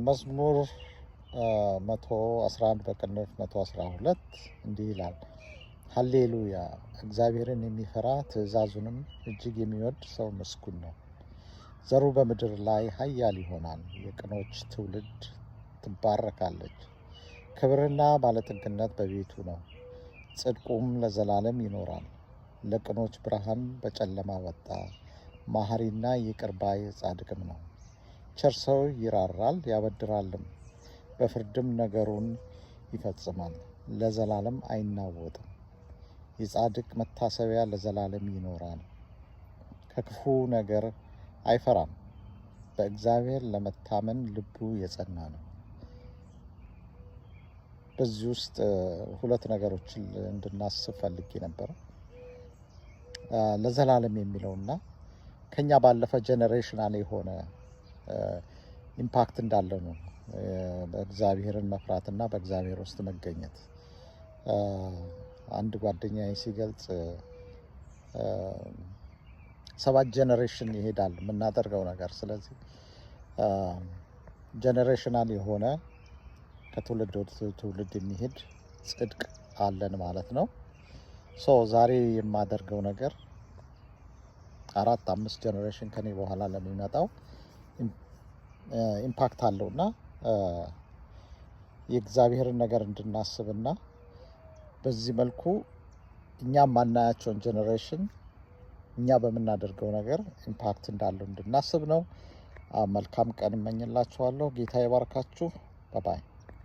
መዝሙር 111 በቅንፍ 112 እንዲህ ይላል፣ "ሀሌሉያ! እግዚአብሔርን የሚፈራ፣ ትእዛዙንም እጅግ የሚወድ ሰው ምስጉን ነው። ዘሩ በምድር ላይ ኃያል ይሆናል፣ የቅኖች ትውልድ ትባረካለች። ክብርና ባለጠግነት በቤቱ ነው፣ ጽድቁም ለዘላለም ይኖራል። ለቅኖች ብርሃን በጨለማ ወጣ፣ መሐሪና ይቅር ባይ ጻድቅም ነው። ቸር ሰው ይራራል ያበድራልም፣ በፍርድም ነገሩን ይፈጽማል። ለዘላለም አይናወጥም። የጻድቅ መታሰቢያ ለዘላለም ይኖራል። ከክፉ ነገር አይፈራም፣ በእግዚአብሔር ለመታመን ልቡ የጸና ነው።" በዚህ ውስጥ ሁለት ነገሮችን እንድናስብ ፈልጌ ነበረ። ለዘላለም የሚለውና ከኛ ባለፈ generational የሆነ impact እንዳለው ነው። በእግዚአብሔርን መፍራትና በእግዚአብሔር ውስጥ መገኘት። አንድ ጓደኛዬ ሲገልጽ ሰባት generation ይሄዳል የምናደርገው ነገር። ስለዚህ generational የሆነ፣ ከትውልድ ወደ ትውልድ የሚሄድ ጽድቅ አለን ማለት ነው። So ዛሬ የማደርገው ነገር አራት አምስት generation ከኔ በኋላ ለሚመጣው impact አለው እና የእግዚአብሔርን ነገር እንድናስብና በዚህ መልኩ እኛ ማናያቸውን generation እኛ በምናደርገው ነገር impact እንዳለው እንድናስብ ነው። መልካም ቀን እመኝላችኋለሁ። ጌታ ይባርካችሁ። Bye bye.